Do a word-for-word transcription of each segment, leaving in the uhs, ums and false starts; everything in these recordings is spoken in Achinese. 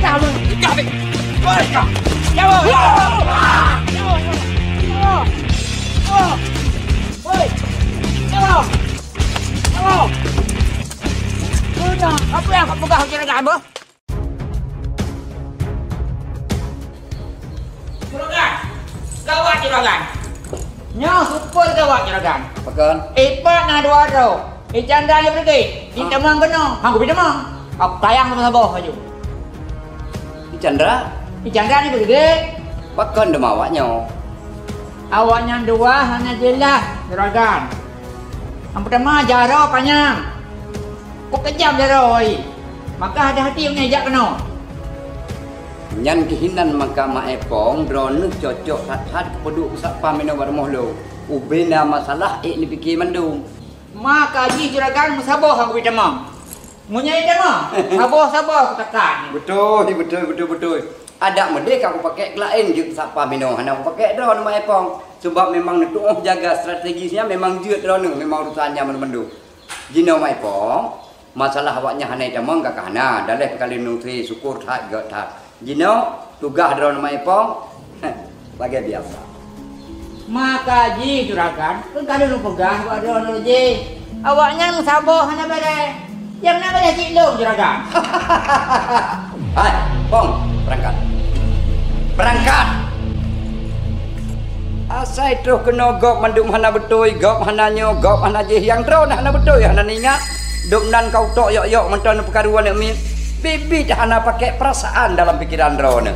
Pecah lu. Pecah, Bek. Woi, pecah. Nyawa, nyawa. Nyawa, nyawa. Nyawa. Woi. Nyawa. Nyawa. Udah, apa yang kau pegang, Juragan, boh? Juragan. Gawat, Juragan. Nyoe super gawat, Juragan. Pakon? Ipat na dua droe. Icandra nyang beureuguek. Ah. Itamong keunoe. Hang kubi tamong. Aku tayang sama saboh laju. Icandra? Icandra nyang beureuguek. Pakon teuma awak nyoe? Awaknyan dua hana jeulaih, Juragan. Nyang peutama jaroe panyang. Kok keujam jaroe, maka hati-hati meunyoe jak keunoe. Nyan keuh inan maka Mak Epong droeneuh cocok that-that keupeuduek keu satpam inoe bak rumoh lôn. Ubena masalah ék neupike mandum. Maka jih Juragan meusaboh aku tamong. Meunyoe tamong, saboh-saboh aku takat. Beutôi, beutôi, beutôi, beutôi. Adak meudeh ka kupakèk keu laén jeuet satpam inoe, hana kupakèk droeneuh Mak Epong. Sabab memang neutuoh jaga strategis nyan memang jeuet droeneuh, memang urusan nyan mandum-mandum. Jinoe Mak Epong, masalah awaknyan hana itamong ka hana, daleh peukalon nusé syukur that gét that. Jinoe tugaih droeneuh Mak Epong, lagèe biasa. Maka jih Juragan, keu ka lôn peugah bak droeneuh jih. Awaknyan meusaboh hana bèrèh. Nyang na bèrèh cit lôn Juragan. Hai, Pong, beurangkat. Beurangkat! Asai troh keunoe gob mandum hana beutôi, gob hana nyoe, gob hana jih, nyang droeneuh hana beutôi, hana neuingat. Dum nan ka utok yok-yok mantong neupeukaru aneuk miet. Biet-biet hana pakèk peurasaan dalam pikeran droeneuh.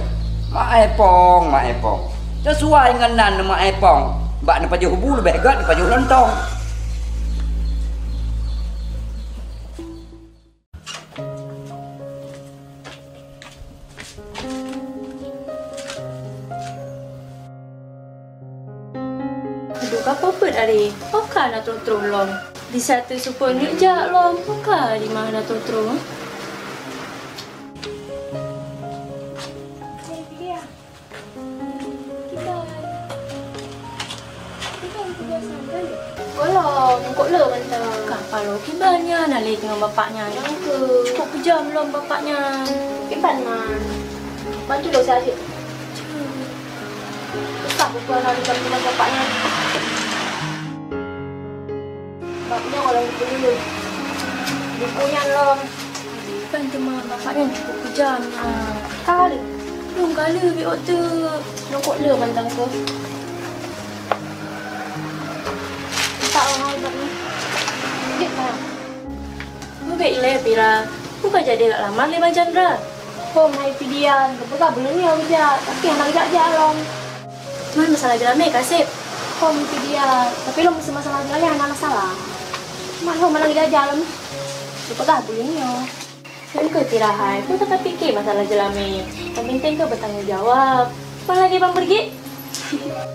Mak Epong, Mak Epong. Sisuai ngon nan Mak Epong. Bak neupajoh bu leubeh gét neupajoh lontong. Ka peuet ari, oka na troh-troh lom. Di satu supo neuk jak lom, oka di mana troh-troh. Golom, kok le mantong. Ka paloe kiban nyan, nalek ngon bapak nyan. Nyang keu. Kok kejam lom bapak nyan. Kiban man. Bantu lo saya. Susah bukan ada jam dengan bapak nyan. Bak nyoe kalau dulu. Buku nyan lom. Kan teuma bapak nyan cukup kejam nyan. Ka kali. Lôn ka lheueh bit oto. Lôn kok le mantong tu. Tak mahal bak ni. Jep lah. Mubek ilée Pira, buka jadi lak lamar lé Bang Chandra. Hom hai Pidian, kebuka belum ya uja, tapi hana jak-jak lom. Man masalah jelamé kaseb. Hom Pidian, tapi lom masalah jelamé hana masalah. Man hom mana jak-jak lom. Kebuka belum ya. Kan keu Pira hai, buka tak pikir masalah jelamé. Yang penting keu bertanggung jawab. Apa lagi Bang Bergit?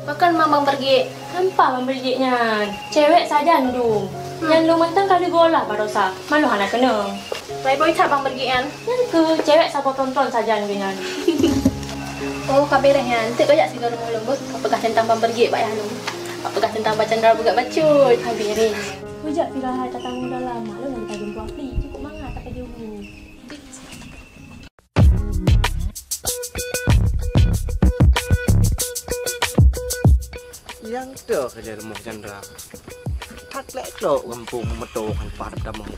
Pakon mang Bang Bergik? Nampak Bang Bergik nyan. Cewek sajan dum. Hmm. Nyan lôn mantong ka lheueh geuolah barosa. Malu hana keunong. Playboy that Bang Bergik nyan. Nyan keu cewek saboh tonton sajan geuh nyan. Oh, ka beres nyan. Enteuk kajak sigoe rumoh lôn beuh. Ka peugah teuntang Bang Bergik bak yah lôn. Ka peugah teuntang Bang Chandra beugat bacut. Ka beres. Kujak Pira hai tatanggung dalam. Maklum nyang tajumpa Apli. Cukup mangat tapi dia. Nyang toh keudè rumoh Chandra. That lé trok gampông meutokan pat kamoe.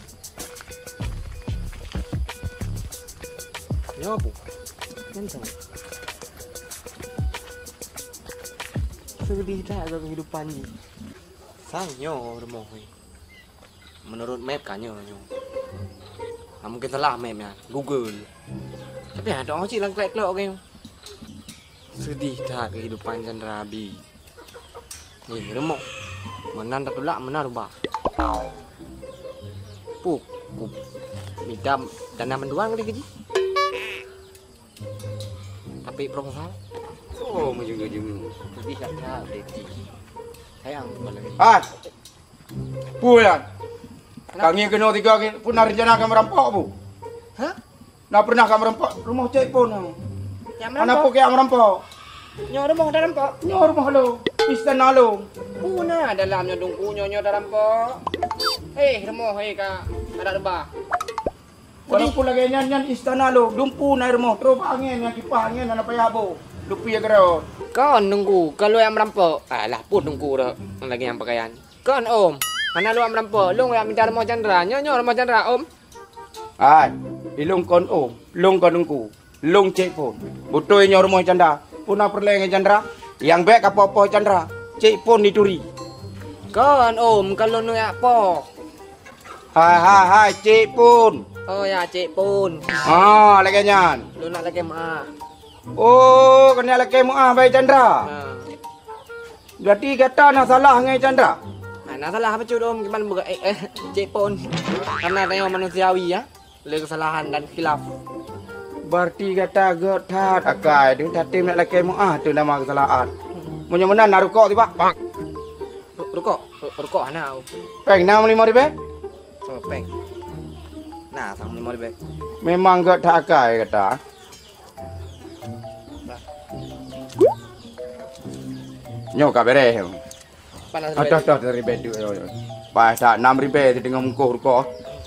Nyoe bu. Nyan sama. Sedih that kehidupan ni. Sang nyoe rumoh ni. Menurut map ka nyoe nyoe. Ah, mungkin salah map nyan. Google. Tapi ada orang cik lam klek-klok ke. Sedih that kehidupan Chandra Abi. Ni rumoh. Meunan tatulak, meunan rubah. Puh, ku minta dana bantuan ke dia gaji. Tapi proposal? Oh, meujeuet-jeuet. Sedih that, that, Deti. Sayang kepala ni. Ah! Peue nyan? Kenapa? Ka ngieng keunoe tiga ngieng, peue na rencana ka meurampok peue? Hah? Na pernah ka meurampok rumoh Cek Pon? Nyang meurampok? Hana peue keu nyang meurampok. Nyoe rumoh tarampok? Nyoe rumoh lôn, istana lôn. Peue na dalam nyoe dungku nyoe, nyoe tarampok? Eh, rumoh, eh, ka adak reubah. Walaupun lagèe nyan, nyan istana lôn, dumpeue na rumoh, troh bak angèn, nyan kipah angèn hana payah boh, dupi ya keudroe. Kon dungku, ka lôn nyang meurampok. Alah, pun dungku dak lagèe nyang pakaian. Kon, Om. Hana lôn meurampok. Lôn jak mita rumoh Chandra. Nyoe, nyoe rumoh Chandra, Om. Hai, ilôn kon Om. Lôn kon Teungku. Lôn Cek Pon. Beutôi nyoe rumoh Chandra. Peue na peureulèe ngon Chandra? Nyang bèk kapoh-poh Chandra. Cek Pon dituri. Kon, Om. Kon lôn jak poh. Hai, hai, hai, Cek Pon. Oh, ya, Cek Pon. Ha, lagèe nyan. Lôn nak lakèe meu'ah. Oh, keuneuk lakèe meu'ah bak Chandra. Ha. Berarti gata na salah ngon Chandra? Ah, na salah bacut, Om, kiban buka, eh, eh, Cek Pon. Karena tanyoe manusiawi, ya. Le kesalahan dan khilaf. Berarti gata gèt that akai, deuh tatem nak lakèe meu'ah tu nama kesalahan. Meunyoe meunan na rukok tibak. Ru-, rukok? Ru-, rukok hana, Om. Pèng na lima ribèe? Oh, pèng. Na, sang lima ribèe. Memang gèt that akai gata. Nyoe ka beres. Panas. Adoh, ribet. Adoh, dari bedu. Pas tak enam ribet teungoh mungkoh rukoh.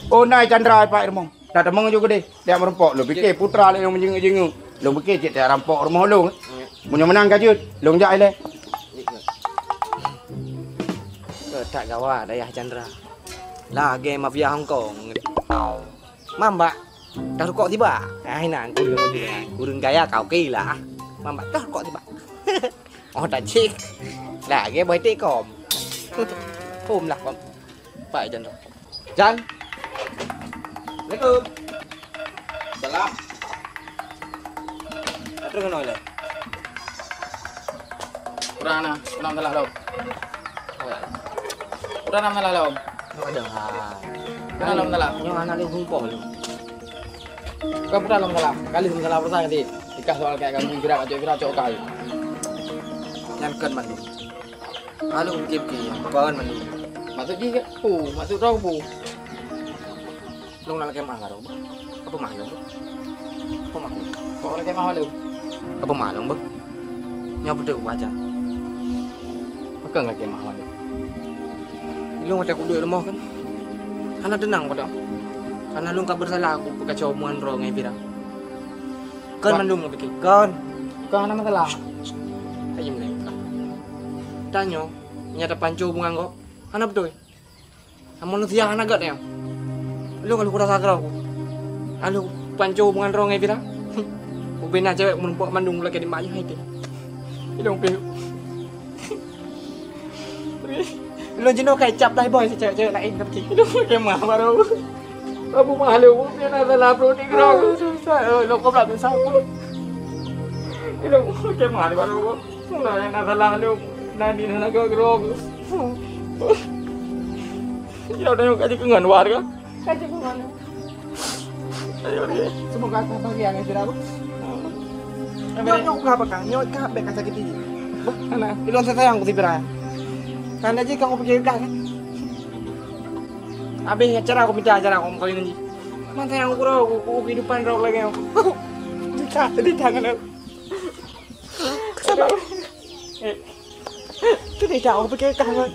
Oh, nai Chandra pat rumoh. Dah teumong ju keudeh. Dia meureumpok. Lôn pikir putra lé nyang meujinguk-jinguk. Lôn pikir cit dia rampok rumoh lôn. Meunyoe meunan ka jeuet, lôn jak ilèe. Tak gawat dayah Chandra. Lagèe mafia Hong Kong. Mambak. Dah rukok tiba. Ai nan kureueng, kureueng gaya kau ke lah. Mambak dah rukok tiba. Oh, tak cik. Lagèe boh tekom. Kom lah, kom. Pak Jan dah. Jan. Assalamualaikum. Salam. Dah terus kena ilèe. Kurang na, kena masalah lom. Kurang na masalah lom. Ada. Kena lom masalah. Nyoh anak dia sumpah tu. Bukan pernah lom masalah. Kali masalah perasaan nanti. Nikah soal kayak kamu kira macam kira cok kali. Nyan kan mandu. Hana lôn pike-pike, kon mandum. Maksud jih, oh, maksud droe bu. Lôn nak lakée meu'ah baroe. Apa meu'ah lôn? Apa meu'ah lôn? Kok lakée meu'ah lôn? Apa meu'ah lôn, Bang? Nyoe beutôi wajar. Pakon lakée meu'ah lôn? Ilôn watée kuduek rumoh kan, hana teunang padub. Karena lôn ka beusalah aku peukaco hubungan droe ngon Fira. Kon mandum lôn pike. Kon. Kon hana masalah. Ayo mulai. Tanyoe, nyata panco hubungan gob. Hana beutôi. Manusia hana gét nyoe. Lôn ka lheueh kurasa keudroe ku. Ka lheueh panco hubungan droe ngon Fira. Ubena cewek meureumpok mandum lakée di mak nyoe hai teuh. Ilôn pih. Ilôn jinoe ka icap dai boy si cewek-cewek laén tapi. Ilôn lakée meu'ah baroe. Abu meu'ah lôn, biar na salah bro ni keudroe. Susah, eh, lôn kobra susah. Ilôn lakée meu'ah baroe. Mula nyang na salah lôn, na di na keudroe. Ya udah, yuk, kaji keungan war ka? Kaji keungan. Ayo, ayo. Semoga sabar ya, ngan sira. Nyok, nyok, ka apa, Kang? Nyok, ka, bek ka sakit gigi. Mana? Ilôn sayang ku si Fira. Kan aja kamu pikir kan? Habis acara aku minta acara aku kawin lagi. Mana sayang aku, aku, aku kehidupan rok lagi aku. Minta, minta kan aku. Sabar. Eh. Teudedah, aku pikir kah ngon.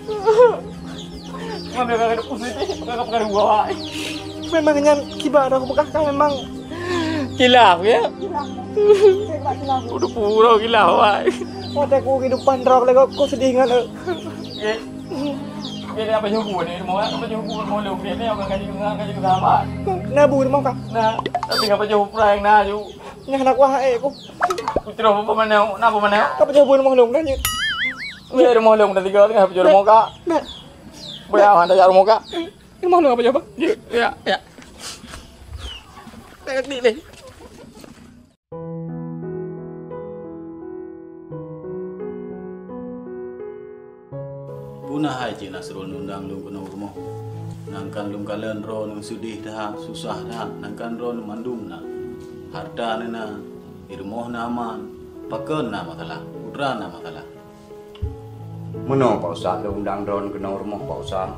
Ngambil kau kena pusing, kau kena dua. Memang nyan kiban aku peugah kah memang. Kilaf, ya? Kilaf. Udah pura kilaf, wai. Watée ku kehidupan droe lagi, aku sedih ngon. Eh. Dia apa jumpa ni? Mau apa jumpa? Mau lu dia ni, orang kaji dengar, kaji sahabat. Nabu ni mau kah? Nah, tapi apa jumpa yang na ju? Nyan anak wahai aku. Putra apa mana? Napa mana? Apa jumpa rumah long dah ni? Weh, rumah long dah tiga tengah, apa rumah kak? Dah. Boleh awak tak rumah kak? Rumah long apa jawab? Ya, ya. Tak klik deh. Puna hai Cik Nasrul nundang lôn keunoe rumoh. Nangkan lôn kalon droeneuh seudeh that, susah that, nangkan droeneuh mandum na. Hareuta neuh na, di rumoh na aman, pakon na masalah, putra na masalah. Meunoe, Pak Ustaz, lôn undang droeneuh keunoe rumoh, Pak Ustaz.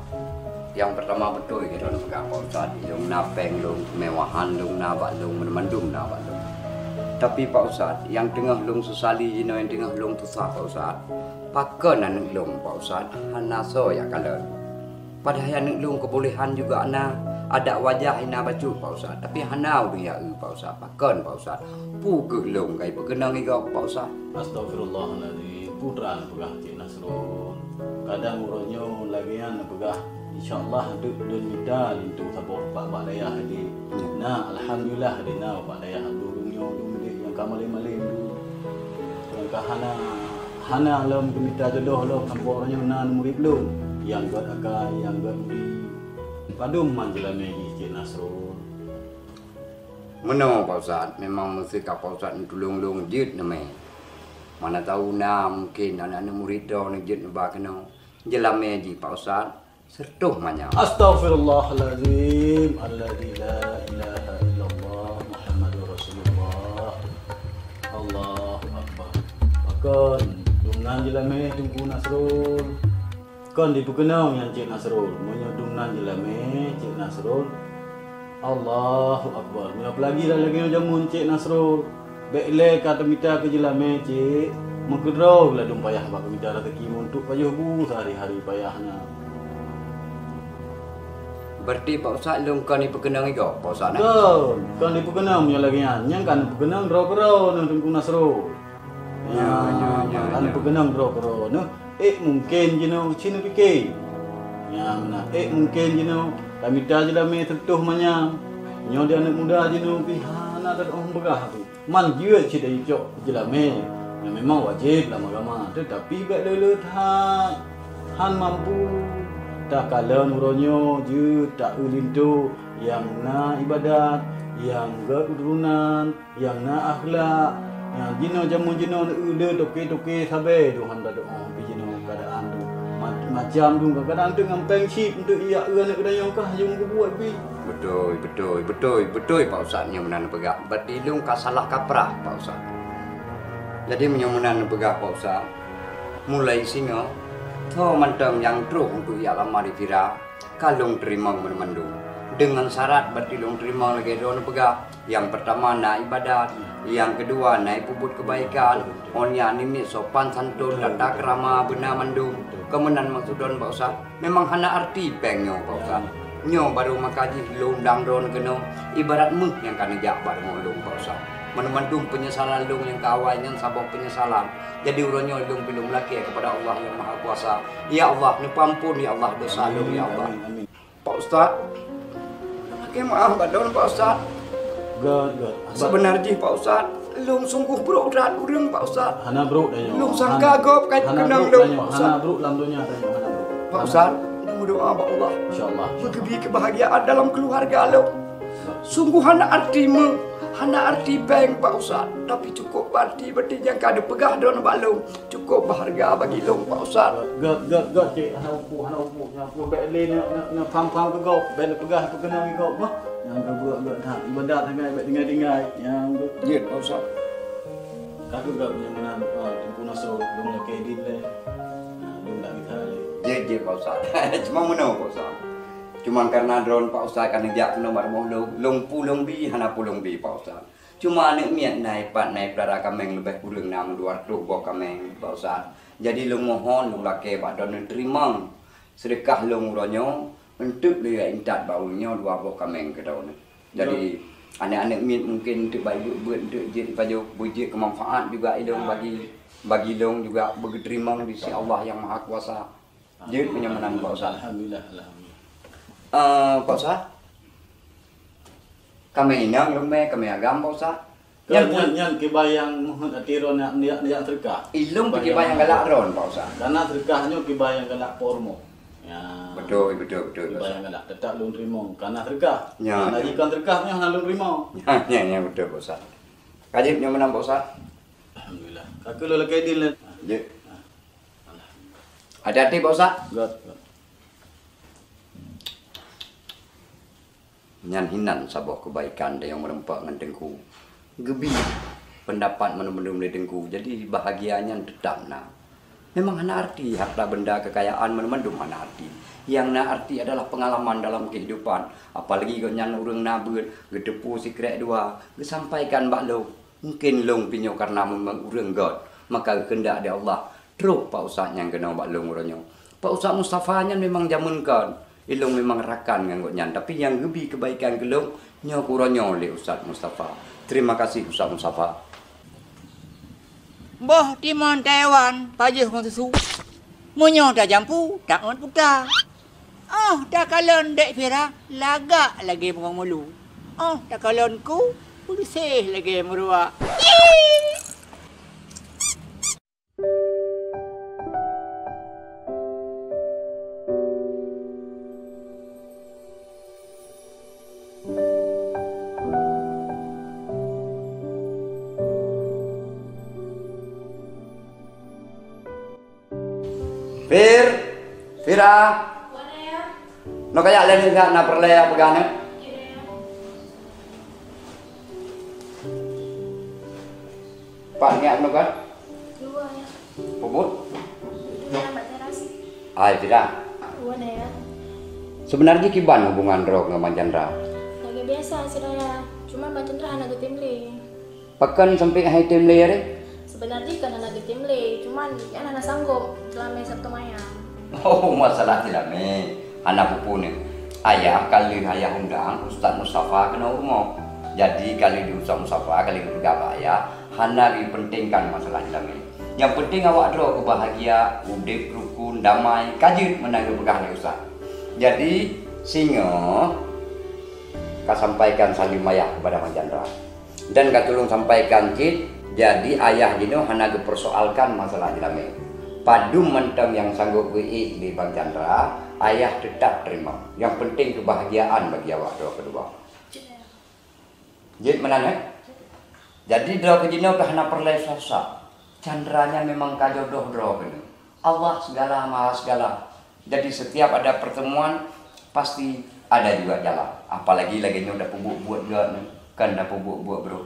Nyang peurtama beutôi keu droeneuh peugah, Pak Ustaz, lôn na péng lôn, keumewahan lôn na bak lôn, meumandum na bak lôn. Tapi, Pak Ustaz, nyang teungoh lôn seusali jinoe, nyang teungoh lôn susah, Pak Ustaz. Pakon aneuk lôn, Pak Ustaz, hana soe jak kalon. Padahai aneuk lôn keubolehan juga na, adat wajah na bacut, Pak Ustaz. Tapi hana ureueng jak eu, Pak Ustaz. Pakon, Pak Ustaz? Peu kheueh lôn ka ipeukeunong igob, Pak Ustaz? Astagfirullahalazim, putra neupeugah Cik Nasrul. Kadang uroe nyoe lagée nyan neupeugah, insya Allah deuek lôn mita linto saboh bak, bak dayah lé. Na, alhamdulillah, lé na bak dayah lôn nyoe, lôn milék nyang ka malém-malém lôn. Nyang ka hana, hana lom geumita jodoh lom, saboh uroe nyoe na murit lôn. Nyang gét akai, nyang gét udi. Padum man jeulamé jih Cik Nasrul. Meunoe, Pak Ustaz, memang meuseuka Pak Ustaz neutulông lôn jeuet neumé. Mana tahu na mungken aneuk-aneuk murit droeneuh jeuet neuba keunoe. Jeulamé jih, Pak Ustaz, seureutôh manyam. Astagfirullahalazim, alladzi la ilaha illallah Muhammadur Rasulullah. Allahu Akbar. Pakon, dum nan jeulamé Teungku Nasrul. Kon dipeukeunong nyan Cik Nasrul. Meunyoe dum nan jeulamé Cik Nasrul, Allahu Akbar. Meunyoe apalagi lagée nyoe jameun Cik Nasrul, bék lé ka teumita keu jeulamé, Cik. Meukeudroe ladum payah bak geumita raseuki meuntok pajoh bu seuhari-hari payah na. Berarti Pak Ustaz lôn kon dipeukeunong igob, Pak Ustaz, nah? Kon, kon dipeukeunong meunyoe lagée nyan. Nyan ka neupeukeunong droe keudroe neuh Teungku Nasrul. Ya, ya, ya, ya. Kan peukeunong droe keudroe neuh, ék mungken jinoe ci neupike. Nyang na ék mungken jinoe, tamita jeulamé seureutôh manyam. Nyoe di aneuk muda jinoe pih hana tatu'oh peugah pih. Man jeuet cit icok jeulamé, nyang memang wajéb lam agama, teutapi bék le-le that. Han mampu takalon uroe nyoe jeuet ta-eu linto nyang na ibadat, nyang gét keuturonan, nyang na akhlak, nyang jinoe jameun jinoe neu-eu le toke-toke sabe Tuhan tatu'oh pih jinoe keuadaan tu. Ma-, macam tu, kadang-kadang teuk ngon péng cit, enteuk jak eu aneuk geutanyoe kah jeuet meukeubeuet pih. Beutôi, beutôi, beutôi, beutôi Pak Ustaz nyoe meunan neupeugah. Berarti lôn ka salah kaprah Pak Ustaz. Jadi meunyoe meunan neupeugah Pak Ustaz, mulai singoh Soe mantong nyang troh untuk jak lamar Fira, ka lôn teurimong banmandum. Deungon syarat bak lôn teurimong lagée droeneuh peugah, nyang peurtama na iébadat, nyang keudua na ipeubuet keubaikan, ngon nyang nimiet sopan santun, tata keurama beuna mandum. Keu meunan maksud droeneuh Pak Ustaz, memang hana arti péng nyoe Pak Ustaz. Nyoe barô maka jih lôn undang droeneuh keunoe, ibarat méuh nyang ka neujak bak rumoh lôn Pak Ustaz. Banmandum peunyesalan lôn nyang ka awai nyan saboh peunyesalan. Jadi uroe nyoe lôn pih lôn lakée keupada Allah Nyang Mahakuasa. Ya Allah, neupeuamphon ya Allah dosa lôn ya Allah. Amin, amin. Pak Ustaz, lakée meuáh bak droeneuh Pak Ustaz. Gét, gét. Seubeuna jih Pak Ustaz, lôn sunggoh brok that ureuëng Pak Ustaz. Hana brok tanyoe. Lôn sangka gob ka keunong lôn Pak Ustaz. Hana brok lam donya tanyoe, hana brok. Pak Ustaz, lôn meudoá bak Allah. Insya Allah. Beugeubri keubahgiaan dalam keuluwarga lôn. Sunggoh hana arti méuh, hana arti péng Pak Ustaz, tapi cukôp arti beuti nyang ka neupeugah droeneuh bak lôn. Cukôp beuharga bagi lôn Pak Ustaz. Gét, gét, gét, cék, hana upu, hana upu, nyang upu bék lé na, na, na pham-pham keu gob, bék lé peugah keu keunong keu gob bah. Nyang ka buet gét that, iébadat tinggai bék tinggai-tinggai. Nyang gét. Jeuet Pak Ustaz. Ka keu gob nyang meunan, ah, Teungku Nasrul, lôn lakée idin lé. Nah, lôn dak gita lé. Jeuet, jeuet Pak Ustaz. Cuma meunoe Pak Ustaz. Cuma karena droeneuh Pak Ustaz ka neujak keunoe bak rumoh lôn, lôn pu lôn bi, hana pu lôn bi Pak Ustaz. Cuma aneuëk miet na ipat na ipeulahra kaméng leubeh kureueng na meudua reutôh boh kaméng Pak Ustaz. Jadi lôn mohon lôn lakée bak droeneuh teurimong seudeukah lôn uroe nyoe, eunteuk lôn jak intat bak ureuëng nyoe dua boh kaméng keu droeneuh. Jadi aneuëk-aneuëk miet mungken eunteuk bak ibeuet-beuet, eunteuk jeuet ipajoh, beujeuet keu manfaat juga ilôn bagi, bagi lôn juga beugeuteurimong di sisi Allah Nyang Mahakuasa. Jeuet meunyoe meunan Pak Ustaz. Alhamdulillah, alhamdulillah. Eh, Pak Ustaz, kaméng inong lôn mé, kaméng agam Pak Ustaz. Nyan, nyan kiban nyang meuheuet até droeneuh nyang, nyang, nyang seudeukah. Ilôn pih kiban nyang galak droeneuh Pak Ustaz. Karena seudeukah nyoe kiban nyang galak po rumoh. Ya. Beutôi, beutôi, beutôi Pak Ustaz. Kiban nyang galak teutap lôn teurimong. Karena seudeukah. Ya, ya. Karena jikon seudeukah nyoe hana lôn teurimong. Ya, ya, ya, beutôi Pak Ustaz. Ka jeuet nyoe meunan Pak Ustaz. Alhamdulillah. Ka keuh lôn lakée idin lé. Jeuet. Hati-hati Pak Ustaz. Gét, gét. Nyan hinan saboh keubaikan nyang meureumpok ngon Teungku. Geubi peundapat mandum-mandum lé Teungku. Jadi bahagia nyan teutap na. Memang hana arti harta benda keukayaan mandum-mandum hana arti. Nyang na arti adalah peungalaman dalam keuhidupan. Apalagi gobnyan ureuëng na beuet, geuteupeue sikrék dua, geusampaikan bak lôn. Mungken lôn pih nyoe karena memang ureuëng gét, maka geukeundak di Allah. Troh Pak Ustaz nyang keunoe bak lôn uroe nyoe. Pak Ustaz Mustafa nyan memang jameun kon, ilôn memang rakan ngon gobnyan, tapi nyang geubi keubaikan keu lôn nyoe keu uroe nyoe lé Ustaz Mustafa. Terima kasih Ustaz Mustafa. Boh timon Taiwan pajoh ngon susu. Meunyoe tajampu, tak ngon puta. Oh, takalon Dek Fira, lagak lagée meuruang mulu. Oh, takalon ku, peuséh lagée meuruak. Fir, Fira. Wan, Ayah. Nyoe kajak lé nyoe na peureulée peugah nyoe. Jeuet, Ayah. Pat ngieng nyoe kan? Dua, Ayah. Peubuet? Dua nambah teras. Hai, Fira. Wan, Ayah. Seubeunarjih kiban hubungan droe ngon Bang Chandra? Lagée biasa, Ayah. Cuma Bang Chandra hana geutem lé. Pakon sampoe hai tem lé aré? Seubeunarjih kon hana geutem lé, cuman nyan hana sanggob seulama Sabtu manyang. Oh, masalah seulama hana peue-peue nyoe. Ayah ka lheueh ayah undang Ustaz Mustafa keunoe rumoh. Jadi ka lheueh di Ustaz Mustafa ka lheueh geupeugah bak ayah hana geupeuntingkan masalah seulama. Nyang peunting awak droe keubahagia, udeb rukun, damai, ka jeuet meunan geupeugah lé Ustaz. Jadi singoh ka sampaikan saleuem ayah keupada Bang Chandra. Dan ka tulông sampaikan cit, jadi ayah jinoe hana geupeursoalkan masalah jeulamé. Padum mantong nyang sanggôp geuék lé Bang Chandra, ayah teutap teurimong. Nyang peunténg keubahgiaan bagi awak droe keudua. Jeuet meunan, eh? Jadi droe keu jinoe ka hana peureulée susah. Chandra nyan memang ka jodoh droe keunoe. Allah segala maha segala. Jadi setiap ada pertemuan pasti ada juga jalan. Apalagi lagée nyoe dapeubuet-buet gét nyoe, kan dapeubuet-buet bro.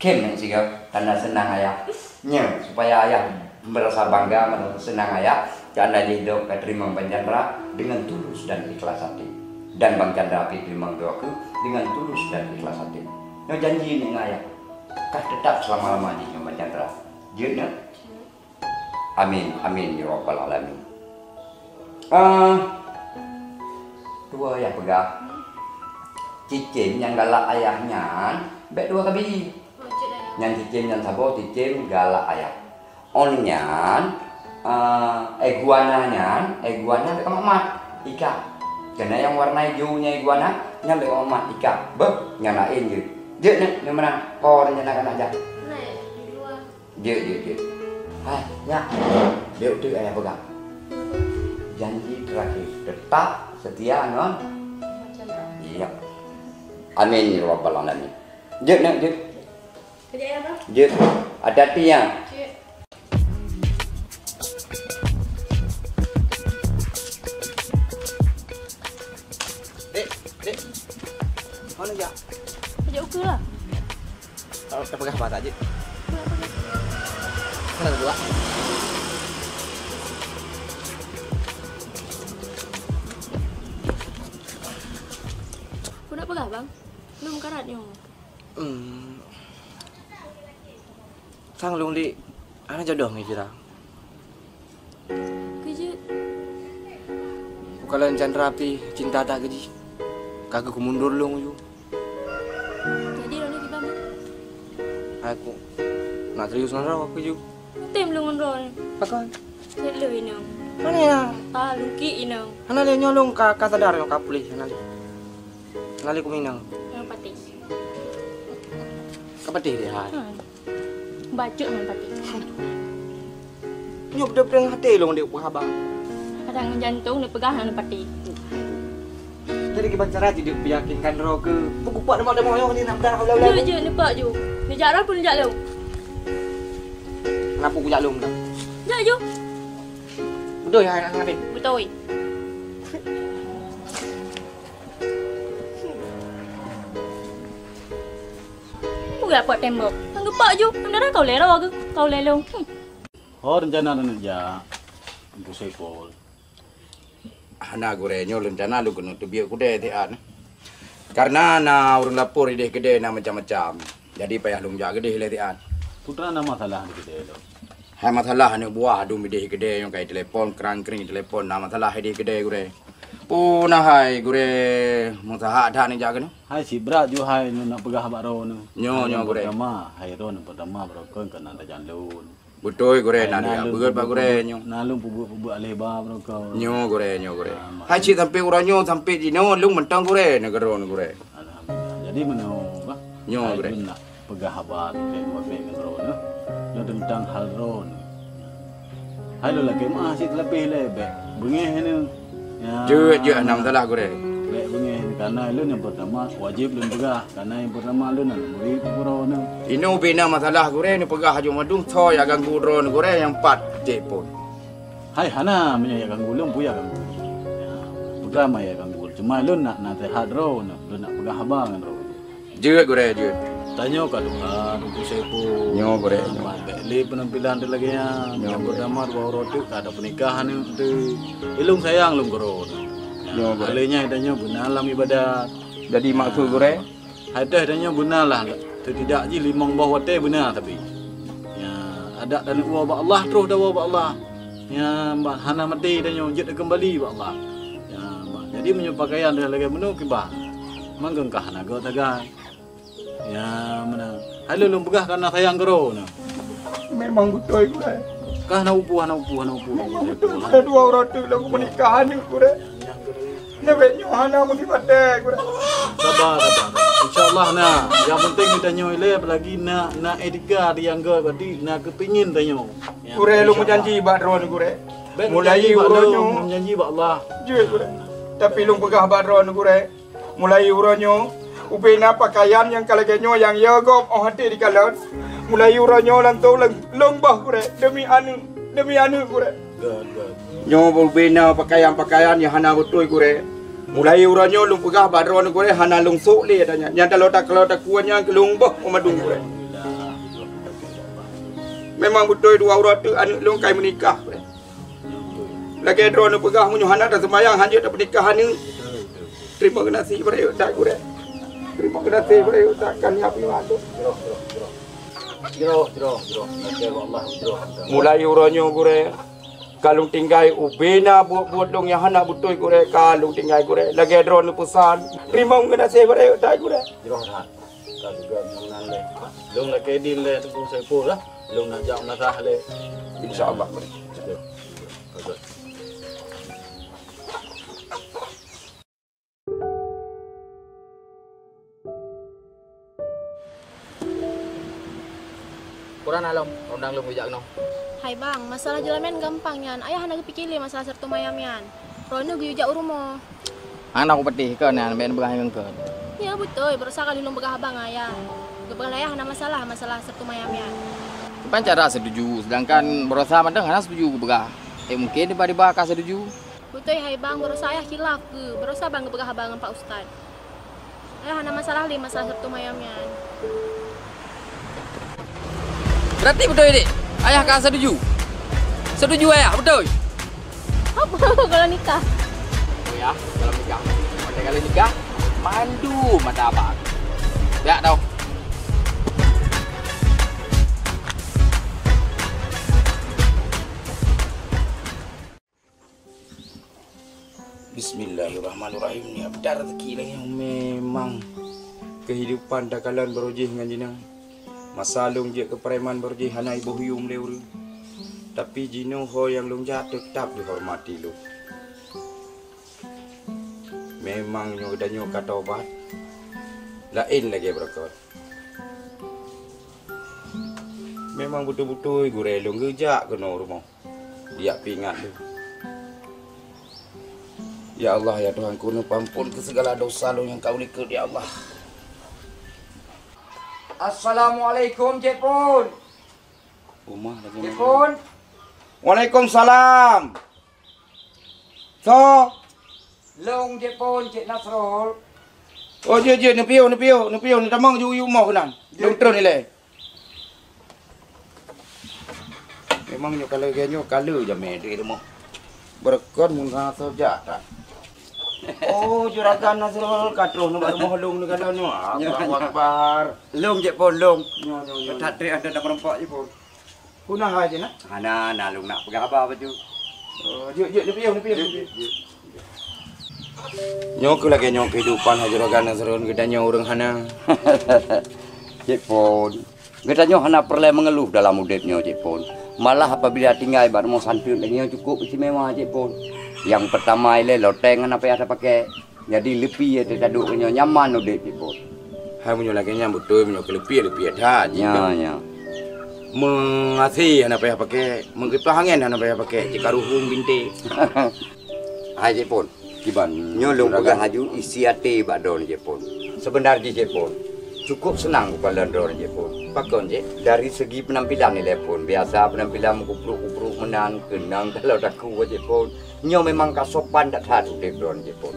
Kém nyoe sigoe tanda seunang ayah. Nyoe supaya ayah Merasa bangga, merasa senang ayah, karena jih droe ka teurimong Bang Chandra dengan tulus dan ikhlas hati. Dan Bang Chandra pih teurimong droe keuh dengan tulus dan ikhlas hati. Nyoe janji nyoe ngon ayah, ka teutap seulama-lama jih ngon Bang Chandra. Jeuet nyoe? Amin, amin ya rabbal alamin. Ah, dua ayah peugah. Cicém nyang galak ayah nyan bèk dua kabi. Nyan cicém nyan saboh, cicém galak ayah. Oh nyan, ah, iguana nyan, iguana bèk kamat-mat, ikab. Keunan nyang warna ijo nyan iguana, nyan bèk kamat-mat, ikab. Beuh, nyang laén jeuet. Jeuet nyoe, nyoe meunan. Oh, rencana keunan jak. Jeuet, jeuet, jeuet. Hai, nyak. Jeuet teuk ayah peugah. Janji terakhir, tetap setia ngon. Iya. Amin ya rabbal alamin. Jeuet nyoe, jeuet. Jeuet. Hati-hati ya. Dek, dek. Mana jak? Jak ukeue lah. Oh, tapeugah bak jih. Mana dua? Peue nak peugah, Bang? Lôn meukarat nyoe. Hmm. Sang lôn di hana jodoh ngon Fira. Keu jeuet. Bukan laén Chandra pih cinta that keu jih. Ka keuh kumundur lôn uju. Jadi droeneuh kiban, Bang? Aku nak serius ngon droe keu jih. Tem lôn ngon droeneuh. Pakon? Cit lôn inong. Hana ya? Ah, lungkik inong. Hana lé nyoe lôn ka, ka sadar nyoe ka puléh hana lé. Hana lé kuminong. Ngon patéh. Ka patéh deh hai. Hmm. Bacut ngon patéh. Nyoe beutôi-beutôi ngon até lôn dek peugah haba. Kadang ngon jantong neupeugah ngon patéh. Jadi kiban cara jih dek peuyakinkan droe keu peugupok deungon-deungon nyoe ni nak peugah haba. Jeuet, jeuet, neupak ju. Neujak droe pun neujak lôn. Kenapa kujak lôn dah? Jak ju. Beutôi hai anak Nabi. Beutôi. Peugah pot tembok. Ngon geupak ju. Ngon darah kau lé roh keu kau lé lôn. Hmm. Ho rencana neuneuk jak? Teungku Saipul. Hana gurée, nyoe rencana lôn keuneuk teubiet keudée tian. Karena na ureuëng lapor ideh keudée na macam-macam. Jadi payah lôn jak keudeh lé tian. Putra na masalah di keudée lôn. Hai masalah aneuk buah dum ideh keudée nyang kai telepon, krang-kring telepon na masalah ideh keudée gurée. Puna hai gurée meusaha that neujak keunoe. Hai sibrat ju hai nyoe nak peugah bak droeneuh. Nyoe, nyoe gurée. Pertama, hai droeneuh pertama barokon keunan tajan lôn. Beutôi gurée na dia. Beuet bak gurée nyoe. Na lôn peubuet-peubuet aleh ba barokon. Nyoe gurée, nyoe gurée. Hai cit sampai uroe nyoe sampai jinoe lôn mantong gurée nanggroe nyoe gurée. Alhamdulillah. Jadi meunoe bah. Nyoe gurée. Nak peugah haba tieb-tieb ngon droeneuh. Nyoe teuntang hal droeneuh. Hai lôn lakée meuah cit leubeh lé bék beungéh nyoe. Jeuet, jeuet, hana masalah gurée. Bék beungéh nyoe karena lôn nyang pertama wajéb lôn peugah karena nyang pertama lôn hana murit droeneuh. Inoe bina masalah gurée neupeugah haju mandum soe nyang ganggu droeneuh gurée nyang pat cit phon. Hai hana meunyoe nyang ganggu lôn peue nyang ganggu. Peugah ma nyang ganggu cuma lôn nak naseuhat droeneuh lôn nak peugah haba ngon droeneuh. Jeuet gurée jeuet. Tanyoe ka tuha Teungku Saipul. Nyoe gurée nyoe. Mat bék lé peunampilan teuh lagée nyan. Nyoe gurée. Nyang pertama dua uroe teuk ka ada pernikahan nyoe teuh. Ilong sayang lôn keudroe. Nyoe gurée. Alé nyan tanyoe beuna lam ibadat. Jadi maksud gurée? Hai teuh tanyoe beuna lah. Teutidak jih limong boh watée beuna tapi. Ya, adak dan uwa bak Allah terus dawa bak Allah. Ya, hana maté tanyoe jeuet keumbali bak Allah. Ya, jadi meunyoe pakaian teuh lagée meunoe kiban. Mangkeungkah na geuh tagai. Ya, meunan. Hai lôn peugah kana sayang keudroe nyoe. Memang beutôi gurée. Kah na upu, na upu, na upu. Memang beutôi gurée dua uroe teuk lôn meunikah aneuk gurée. Nyoe bék nyoe hana meusibat tée gurée. Sabar, sabar. Insya Allah na. Nyang penting tanyoe ilée apalagi na na etika nyang gét berarti na keupingin tanyoe. Gurée lôn meujanji bak droeneuh gurée. Mulai uroe nyoe. Meujanji bak Allah. Jeuet gurée. Tapi lôn peugah bak droeneuh gurée. Mulai uroe nyoe, ubena pakaian nyang ka lagée nyoe nyang yo gob óh até dikalon. Mulai uroe nyoe langsong lôn boh gurée demi aneuk, demi aneuk gurée. Nyoe ubena pakaian-pakaian nyang hana beutôi gurée. Mulai uroe nyoe lôn peugah bak droeneuh gurée hana lôn sôk lé ata nyan. Nyang talo takalo takue nyan keu lôn boh meumadu gurée. Memang beutôi dua uroe teuk aneuk lôn kai meunikah. Lagèe droeneuh peugah, meunyoe hana taseumayang, hanjeuet tapeunikah aneuk. Teurimong geunaséh bak rayeuk that gurèe. Teurimong geunaséh bak rayeuk that, kan nyan pih mandum. Jroh, jroh, jroh. Jroh, jroh, jroh. Lagèe Allah, jroh. Mulai uroe nyoe gurèe, ka lôn tinggai ubena buet-buet lôn nyang hana beutôi gurèe, ka lôn tinggai gurèe. Lagèe droeneuh peusan, teurimong geunaséh bak rayeuk that gurèe. Jroh that. Ka juga nyan lé. Lôn lakèe idin lé Teungku Saiful lah. Lôn nak jak meulasah lé. Insya Allah. Betul. Betul. Kurang alom, rondang lôn geujak keunoe. Hai bang, masalah jeulamen gampang nyan. Ayah hana geupike lé masalah Sabtu mayam nyan. Droeneuh geuyue jak u rumoh. Hana kupeuteh keu nyan, bèk neupeugah ngon keu. Ya beutôi, barosa ka lheueh lôn peugah haba ngon ayah. Geupeugah lé ayah hana masalah, masalah Sabtu mayam nyan. Kiban cara setuju, sedangkan barosa mantong hana setuju geupeugah. Eh, mungkin tiba-tiba ka setuju. Beutôi hai bang, barosa ayah khilaf keu, barosa bang geupeugah haba ngon Pak Ustaz. Ayah hana masalah lé masalah Sabtu mayam nyan. Berarti beutôi dek, ayah ka setuju. Setuju ayah, beutôi. Apa kalau nikah? Oh ya, kalau nikah. Pada kalau nikah, mandu mata abang. Ya tau. Bismillahirrahmanirrahim. Nyan beutôi rezeki lagèe nyoe memang keuhidupan takalon barô jih ngon jinoe. Masa lôn jeuet keu preman barô jih hana iboh yum lé ureueng. Tapi jinoe ho nyang lôn jak teutap jihormati lôn. Memang nyoe geutanyoe ka tobat. Laén lagèe beureukat. Memang beutôi-beutôi gurèe lôn geujak keunoe rumoh. Yak pih ingat lé. Ya Allah, ya Tuhanku, neupeuampon keu segala dosa lôn nyang ka ulikot, ya Allah. Assalamualaikum, Cek Pon. Rumah lagi. Cek Pon. Waalaikumsalam. So. Lôn Cek Pon, Cek Nasrul. Oh, jeuet, jeuet, neupiôh, neupiôh, neupiôh, neutamong ju u rumoh keunan. Jeuet. Lôn treun ilèe. Memang nyoe ka lagèe nyoe ka le jamé di rumoh. Beureukat mun hana soe jak that. Oh, Juragan Nasrul ka troh nibak rumoh lôn neukalon nyoe. Nyoe. Allahu Akbar. Lôn Cek Pon, lôn. Nyoe, nyoe, nyoe. That trép anda na meureumpok Cek Pon. Peue na hai jih na? Hana, na lôn nak peugah haba bacut. Oh, jeuet, jeuet, neupiôh, neupiôh. Jeuet, jeuet, jeuet. Nyoe keuh lagèe nyoe keuhidupan hai Juragan Nasrul, geutanyoe ureueng hana. Cek Pon. Geutanyoe hana peureulèe meungeuluh dalam udép nyoe, Cek Pon. Malah apabila tinggai bak rumoh santeuet lagèe nyoe cukôp istimewa, Cek Pon. Nyang peurtama ilèe loteng hana payah tapaké. Jadi leupie teuh taduek nyoe nyaman udép, Cek Pon. Hai meunyoe lagèe nyan beutôi, meunyoe keu leupie, leupie that. Ya, ya. Meuhase hana payah paké, meugeupah angén hana payah paké, cit ka ruhueng bintéh. Hai Cek Pon, kiban. Nyoe lôn peugah laju isi até bak droeneuh Cek Pon. Seubeuna jih Cek Pon, cukôp seunang kukalon droeneuh Cek Pon. Pakon Cek? Dari segi peunampilan ilèe Pon, biasa peunampilan meukupruk-kupruk meunan, keunong taloe takue Cek Pon. Nyoe memang ka sopan that-that udép droeneuh Cek Pon.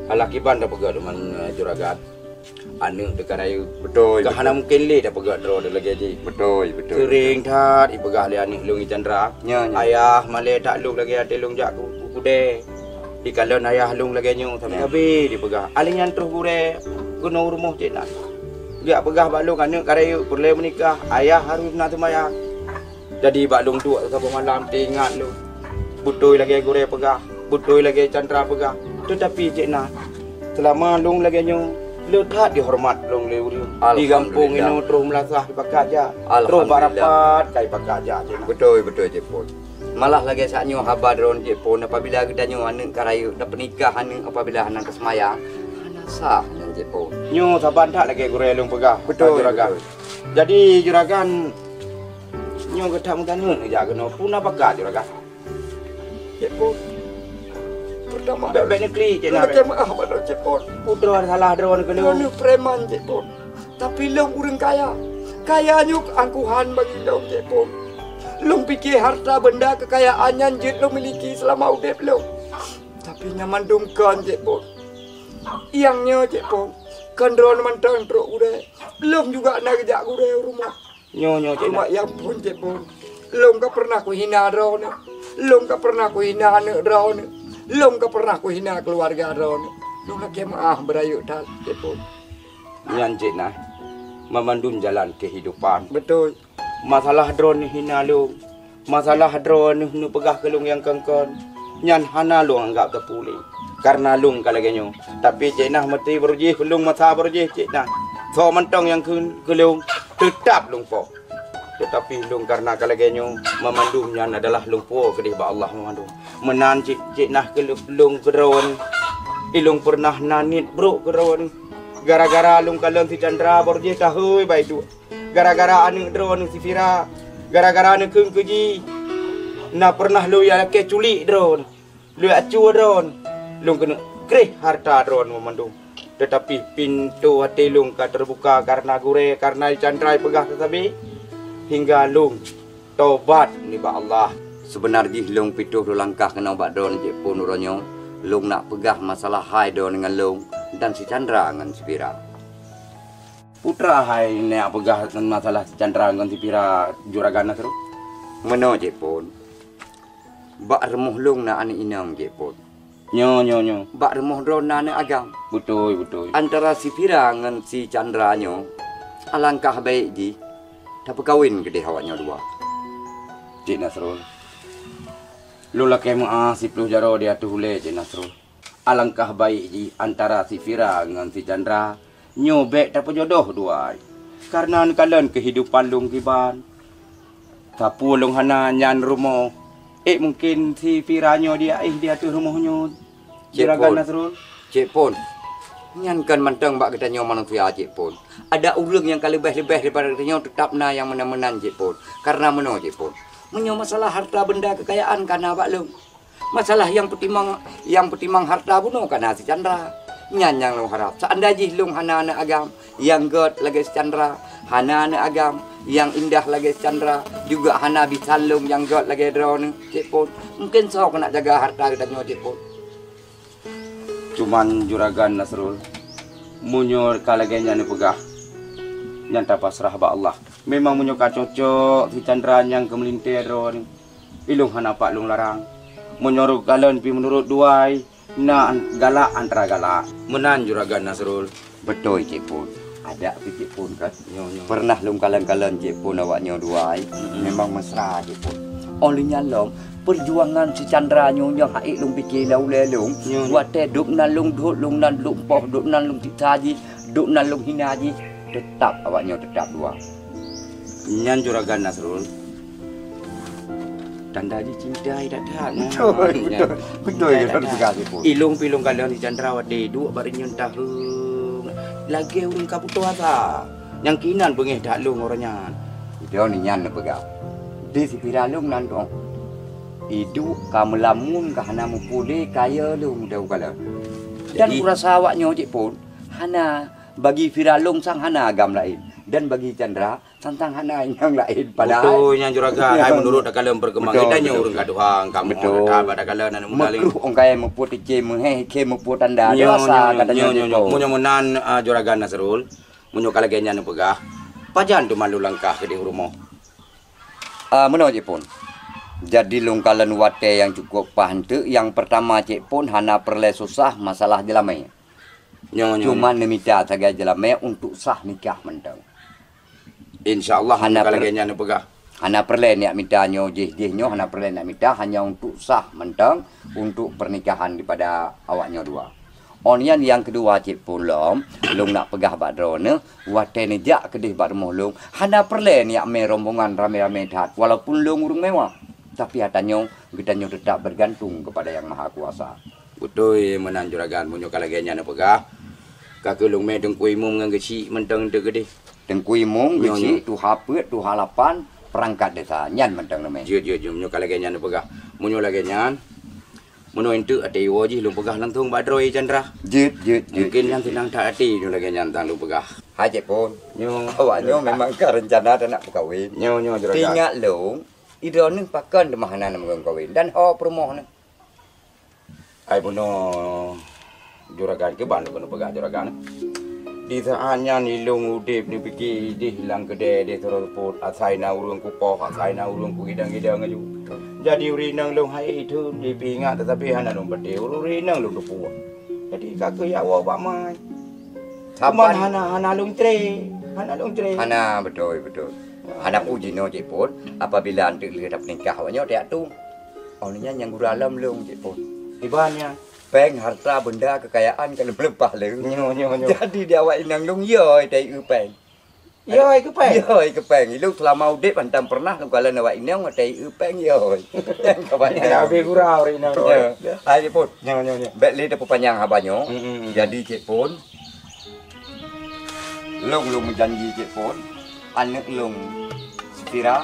Alah kiban tapeugah deungon, eh, Juragan. Aneuk teuka rayeuk. Beutôi, beutôi. Ka hana mungken lé tapeugah droe lagèe jih. Beutôi, beutôi. Seuring that ipeugah lé aneuk lôn i Chandra. Nyo, nyo. Ayah malèe that lôn lagèe até lôn jak keu, keu keudè. Dikalon ayah lôn lagèe nyoe, sabe-sabe dipeugah. Alèh nyan troh gurèe keunoe rumoh cit na. Geujak peugah bak lôn aneuk ka rayeuk peureulèe meunikah, ayah harôh na seumayang. Jadi bak lôn duek saboh malam teuingat lôn. Beutôi lagèe gurèe peugah, beutôi lagèe Chandra peugah. Teutapi cit na, seulama lôn lagèe nyoe, le that jihoreumat lôn lé ureueng. Di gampông inoe troh meulasah jipakat jak, troh bak rapat ka jipakat jak cit na. Beutôi, beutôi Cek Pon. Malah lagèe saat nyoe haba droeneuh Cek Pon, apabila geutanyoe aneuk ka rayeuk dan peunikah aneuk apabila hana teuseumayang, hana sah nyan Cek Pon. Nyoe saban that lagèe gurèe lôn peugah, beutôi, Juragan. Beutôi. Jadi Juragan, nyoe gata meuganeut jak keunoe, peue na pakat Juragan? Cek Pon. Peurtama, bèk, bèk neuklik cit na. Lakèe meu'ah bak droe Cek Pon. Putroe salah droeneuh keunoe. Droeneuh preman Cek Pon. Tapi lôn ureueng kaya. Kaya nyoe angkuhan bagi lôn Cek Pon. Lôn pike harta benda keukayaan nyan jeuet lôn miliki seulama udép lôn. Tapi nyan mandum kon Cek Pon. Nyang nyoe Cek Pon, kon droeneuh mantong trok gurèe. Lôn juga na geujak gurèe u rumoh. Nyoe, nyoe, Cik Nah. Cuma ya ampôn, Cik Pon. Lôn ka pernah kuhina droeneuh. Lôn ka pernah kuhina aneuk droeneuh. Lôn ka pernah kuhina keuluwarga droeneuh. Lôn lakée meuáh beurayeuk that, Cik Pon. Nyan, Cik Nah, mamandum jalan kehidupan. Beutôi. Masalah droeneuh hina lôn, masalah droeneuh neupeugah keu lôn nyang kon-kon, nyan hana lôn anggab teupeu lé. Kareuna lôn ka lagée nyoe, tapi Cik Nah meuti beurujih keu lôn masa beurujih Cik Nah. Soe mantong nyang kheun keu lôn, teutab lôn po. Teutapi lôn kareuna ka lagée nyoe, mamandum nyan adalah lôn po keudeh bak Allah mamandum. Meunan cit Cik Nah keu lôn keudroe nyoe, ilôn peureunah na niet brok keudroe nyoe. Gara-gara lôn kalon si Chandra baro jih tahôi baiduk. Gara-gara aneuk droeneuh si Fira, gara-gara neukheun keu jih, na peureunah lôn lakée culik droeneuh, lôn acue droeneuh, lôn keuneuk kreh hareuta droeneuh mandum. Teutapi pintoe até lôn ka teubuka kareuna gurée, kareuna Chandra peugah teusabe, hingga lôn tobat nibak Allah. Seubeuna jih lôn pituh lôn langkah keunoe bak droeneuh Cik Pon uroe nyoe, lôn nak peugah masalah hai droeneuh ngon lôn dan si Chandra ngon si Fira. Putra hai neujak peugah masalah si Chandra ngon si Fira, Juragan Nasrul? Meunoe Cik Pon. Bak rumoh lôn na aneuk inong Cik Pon. Nyoe, nyoe, nyoe. Bak rumoh droeneuh na aneuk agam. Beutôi, beutôi. Antara si Fira ngon si Chandra nyoe, alangkah baik jih tapeukawen keudeh awak nyoe dua. Cik Nasrul, lôn lakée meuáh siploh jaroe di ateueh ulée, Cik Nasrul. Alangkah baik jih antara si Fira ngon si Chandra nyoe bék tapeujodoh dua ai. Kareuna neukalon keuhidupan lôn kiban. Sapeue lôn hana nyan rumoh. Ék mungken si Fira nyoe di aih di ateueh rumoh nyoe, Cik Juragan Pon. Nasrul? Cik Pon, nyan kon mantong bak geutanyoe manusia, Cik Pon. Ada ureuëng nyang ka leubeh-leubeh daripada geutanyoe, teutap na nyang meunan-meunan, Cik Pon. Kareuna meunoe, Cik Pon, meunyoe masalah harta benda keukayaan ka na bak lôn, masalah nyang peutimang, nyang peutimang harta bunoe ka na si Chandra. Nyan nyang lôn harab. Seandai jih lôn hana aneuk agam nyang gét lagée si Chandra, hana aneuk agam nyang indah lagée si Chandra, juga hana bisan lôn nyang gét lagée droeneuh, Cik Pon, mungken soe keuneuk jaga harta geutanyoe, Cik Pon? Cuman Juragan Nasrul, meunyoe ka lagée nyan neupeugah, nyan tapasrah bak Allah. Memang meunyoe ka cocok si Chandra nyang keu meulintée droeneuh, ilôn hana pat lôn larang. Meunyoe rot kalon pih meunurot dua ai, na an-, galak antara galak. Meunan Juragan Nasrul. Beutôi Cik Pon. Adak pih Cik Pon kan? Nyoe, nyoe. Peureunah lôn kalon-kalon Cik Pon awak nyoe dua ai. Mm-mm. Memang mesra Cik Pon. Óh lheueh nyan lom, peujuangan si Chandra nyoe nyang hana ék lôn pike lam ulée lôn. Nyoe, nyoe. Watée dum nan lôn dot, lôn nan lôn poh, dum nan lôn siksa jih, dum nan lôn hina jih, teutap awak nyoe teutap dua. Nyan Juragan Nasrul. Tanda jih cinta that-that. Beutôi, nyan. Beutôi, beutôi. Cinta that-that. Ilôn pih lôn kalon si Chandra watée duek bak reunyeun taheueng. Lagée ureuëng ka putôh asa. Nyang kinan beungéh that lôn uroe nyan. Droeneuh nyan neupeugah, di si Fira lôn nan dong. Iduek ka meulamun ka hana meupuléh kayée lôn deuh kalon. Dan jadi, kurasa awak nyoe Cik Pon, hana bagi Fira lôn sang hana agam laén. Dan bagi Chandra, sang-sang hana nyang laén. Padahai beutôi nyan Juragan, ai meunurot takalon peurkeumbang, beutôi, tanyoe ureuëng ka tuha, kamoe beutôi. Takalon aneuk muda lé. Meukruh ong kayée meuputéh cé meuhé, khé meuputéh tanda. Nyoe, dewasa nyoe, ka tanyoe nyoe, nyoe, nyoe. Meunyoe meunan, ah, Juragan Nasrul, meunyoe ka lagée nyan neupeugah, pajan teuma lôn langkah keudeh u rumoh? Ah, meunoe Cik Pon. Jadi lôn kalon watée nyang cukup paih eunteuk, nyang peurtama Cik Pon hana peureulée susah masalah jeulamé. Nyoe, nyoe, nyoe. Cuma neumita sagai jeulamé untuk sah nikah mantong. Insya Allah, hana per-, lagée nyan neupeugah. Hana peureulée neujak mita nyoe jih, jih nyoe hana peureulée neujak mita, hanya untuk sah mantong, untuk pernikahan daripada awak nyoe dua. Óh nyan nyang keudua Cik Pon lom, lôn nak peugah bak droeneuh, watée neujak keudeh bak rumoh lôn, hana peureulée neujak mé rombongan ramé-ramé that, walaupun lôn ureuëng mewah. Tapi ata nyoe, geutanyoe teutap beugantung keupada Nyang Maha Kuasa. Beutôi meunan Juragan, meunyoe ka lagée nyan neupeugah, ka keuh lôn mé Teungku Imum ngon geuchik mantong teuk keudeh. Teungku Imum, nyoe, geuchik, nyoe. Tuha peuet, tuha lapan, peurangkat desa, nyan mantong lôn mé. Jeuet, jeuet, jeuet, meunyoe ka lagée nyan neupeugah. Meunyoe lagée nyan, meunoe eunteuk até iwoe jih lôn peugah langsong bak droe Chandra. Jeuet, jeuet, jeuet. Mungken nyan seunang that até nyoe lagée nyan tan lôn peugah. Hai Cik Pon. Nyoe. Awak nyoe memang ka reuncana dak nak peukawen. Nyoe, nyoe, Juragan. Ingat lôn, droeneuh pakon teuma hana neumeukawen dan ho peurumoh neuh. Ai bunoe Juragan, kiban lôn keuneuk peugah Juragan. Di saat nyan ilông udép neupike idéh lam keudè deh sidroe seupôt, asai na ureuëng kupoh, asai na ureuëng kugidang-gidang laju. Jadi ureuëng inong lông hai itheun jipeuingat, tetapi hana lông patéh ureuëng inong lông teupeue. Jadi ka keuyak woe bak mai. Saban. Cuman hana, hana lông tré, hana lông tré. Hana, beutôi, beutôi. Hana peue jinoe Cik Pon, apabila anteuk lheueh tapeunikah awak nyoe tajak tueng. Oh nyan nyang gura lom lông Cik Pon. Iban nyan. Péng, harta benda, kekayaan ka lheueh meuleupah lé. Nyoe, nyoe, nyoe. Jadi di awak inong lông yo tai eu péng. Yo ai keu péng. Yo ai keu péng. Ilông seulama udép hantom pernah lông kalon awak inong tai eu péng yo. Nyang ka banyak. Ya, habéh gura ureuëng inong. Ya. Hai Cik Pon. Nyoe, nyoe, nyoe. Bèk lé tapeupanyang haba nyoe. Hmm, hmm, hmm. Jadi Cik Pon, lông, lông meujanji Cik Pon, aneuëk lông Safira,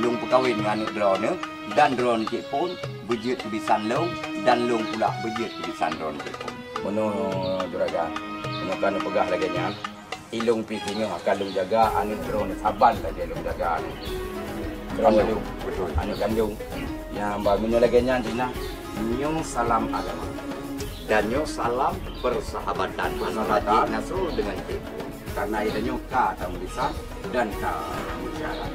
lông peukawen ngon aneuëk droeneuh, dan droeneuh Cik Pon beujeuet keu bisan lông, dan lông pula beujeuet keu bisan droeneuh Cik Pon. Meunoe juragan, meunyoe ka neupeugah lagée nyan, ilông pih singoh akan lông jaga aneuëk droeneuh saban lagée lông jaga aneuëk droeneuh. Kandông. Betul. Aneuëk kandông. Nyang ba meunyoe lagée nyan, Cina, nyoe salam agama. Dan nyoe salam persahabatan antara Persahabatan. Cik Nasrul dengan Cik Pon. Karena ilée nyoe ka tameulisan dan ka meusyara.